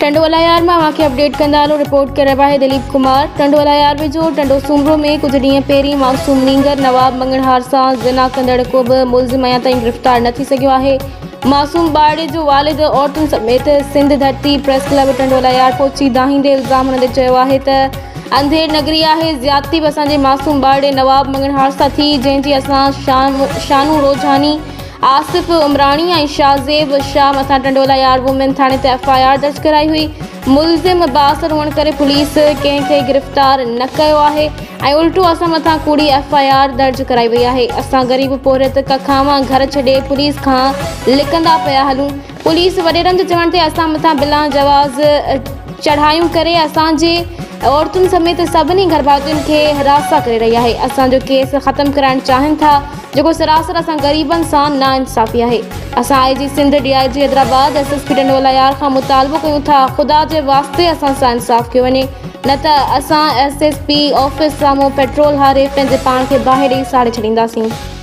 ٽنڊو الهيار مان اوهان کي اپڊيٽ ڪندا هلون رپورٽ ڪري رهيو آهي دليپ ڪمار ٽنڊو الهيار ويجهو ٽنڊو سومرو ۾ ڪجهه ڏينهن پهرين معصوم نينگر نواب مڱڻهار سان زنا ڪندڙ ڪو به ملزم اڃا تائين گرفتار نه ٿي سگهيو آهي معصوم ٻارڙي جو والد عورتن سميت سنڌ ڌرتي پريس ڪلب ٽنڊو الهيار پهچي دانهيندي الزام هڻندي چيو آهي ته انڌير نگري آهي زيادتي به اسان جي معصوم ٻارڙي نواب مڱڻهار سان ٿي جنهن جي اسان شانو روجهاني آصف عمراڻي ۽ شاهزيب شاهه مٿان ٽنڊوالهيار وومين ٿاڻي تي ايف I R درج ڪرائي هئي، ملزم بااثر هئڻ ڪري پوليس ڪنهن کي گرفتار نه ڪيو آهي ۽ الٽو اسان مٿان ڪوڙي ايف I R درج ڪرائي وئي آهي، اسان غريب پورهيت ڪکاوان گهر ڇڏي پوليس کان لڪندا پيا هلون، پوليس وڏيرن جي چوڻ تي اسان مٿان بلان جواز چڙهايون ڪري اسان جي عورتن سميت سڀني گهرڀاتين کي هراسان ڪري رهي آهي، اسان جو ڪيس ختم ڪرائڻ چاهين ٿا. جيڪو سراسر اسان غريبن سان ناانصافي آهي. اسان I G Sindh, D I G Hyderabad, S S P Tando Allahyar کان مطالبو ڪيون ٿا خدا جي واسطي اسان سان انصاف ڪيو وڃي نه ته اسان ايس ايس پي آفيس سامهون پيٽرول هاري پنهنجي پاڻ کي باهه ڏئي ساڙي ڇڏينداسين.